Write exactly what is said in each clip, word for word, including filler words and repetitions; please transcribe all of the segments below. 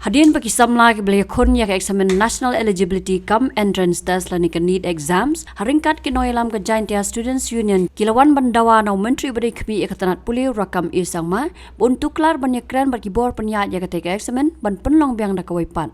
Hadien ba ki samla kiba la ïakhun ïa ka eksamin National Eligibility cum Entrance Test lane ka NEET exams, ha ryngkat ki nongïalam ka Jaintia Students Union ki la wan ban dawa na u Myntri ba dei khmih ïa ka tnat pule, Rakkam A Sangma, ba un tuklar ban ïakren bad ki bor pynïaid ïa katei ka eksamin ban pynlong biang da kawei pat.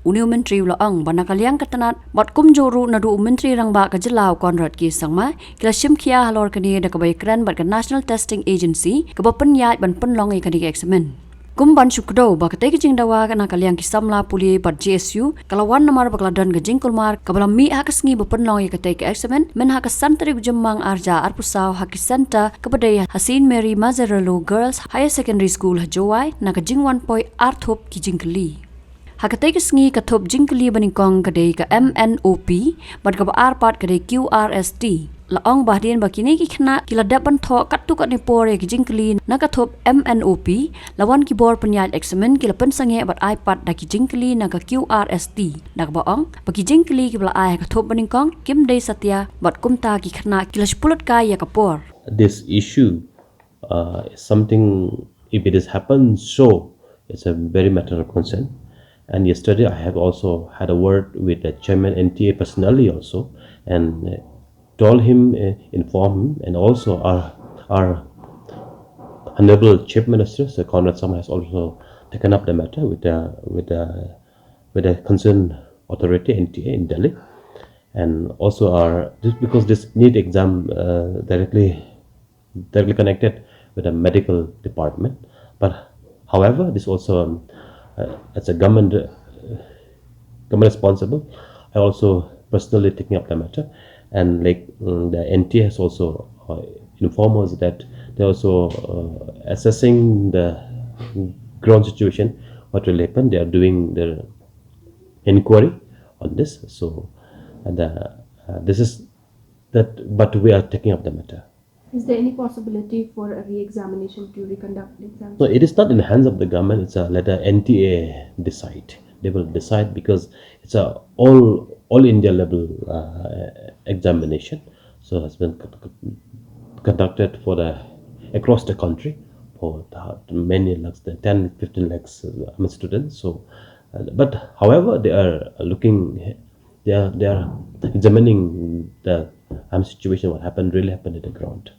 Une u Myntri u la ong ba na ka liang ka tnat bad kumjuh ruh naduh u Myntri Rangbah ka jylla, u Conrad K Sangma, ki la shim khia halor kane da kaba ïakren bad ka National Testing Agency kaba pynïaid ban pynlong ïa kane ka eksamin. Kum ban shu kdew ba katei ka jingdawa na ka liang ki samla pule bad J S U ka la wan namar ba ka la don ka jingkulmar kaba la mih ha ka sngi ba pynlong ïa katei ka eksamin, myn ha ka san tarik u Jymmang ar hajar arphew saw, ha ki centre kaba dei ha Saint Mary Mazzarello Girls Higher Secondary School ha Jowai, na ka jingwan poi ar thup ki jingkylli. Ha katei ka sngi ka thup jingkylli banyngkong ka dei ka M N O P, bad kaba ar pat ka dei Q R S T. La ong ba hadien ba kine ki khynnah ki la dep ban thoh katto katne por ïa ki jingkylli na ka thup M N O P, la wan ki bor pynïaid eksamin ki la pynsangeh bad ai pat da ki jingkylli na ka Q R S T. Da kaba ong ba ki jingkylli kiba la ai ha ka thup banyngkong kim dei satia bad kumta ki khynnah ki la shu pynlut kai ïa ka por. This issue, uh, is something, if it has happened, so it's a very matter of concern. And yesterday I have also had a word with the chairman N T A personally also, and, uh, told him, uh, inform him, and also our, our honorable chief minister, Sir Conrad Sangma, has also taken up the matter with the, with the, with the concerned authority, N T A in Delhi. And also our, this, because this NEET exam, uh, directly directly connected with the medical department. But however, this also, um, uh, as a government, uh, government responsible, I also personally taking up the matter, and, like, mm, the N T A has also, uh, informed us that they're also, uh, assessing the ground situation, what really happened. They are doing their inquiry on this. So, and, uh, uh, this is that, but we are taking up the matter. Is there any possibility for a re-examination to reconduct the exam? No, it is not in the hands of the government. It's a, let the N T A decide. They will decide because it's a all, all India level, uh, examination. So it's been con-, con-, conducted for the, across the country for the many lakhs, the ten, fifteen lakhs, uh, students. So, uh, but however, they are looking, they are, they are examining the, um, situation, what happened, really happened at the ground.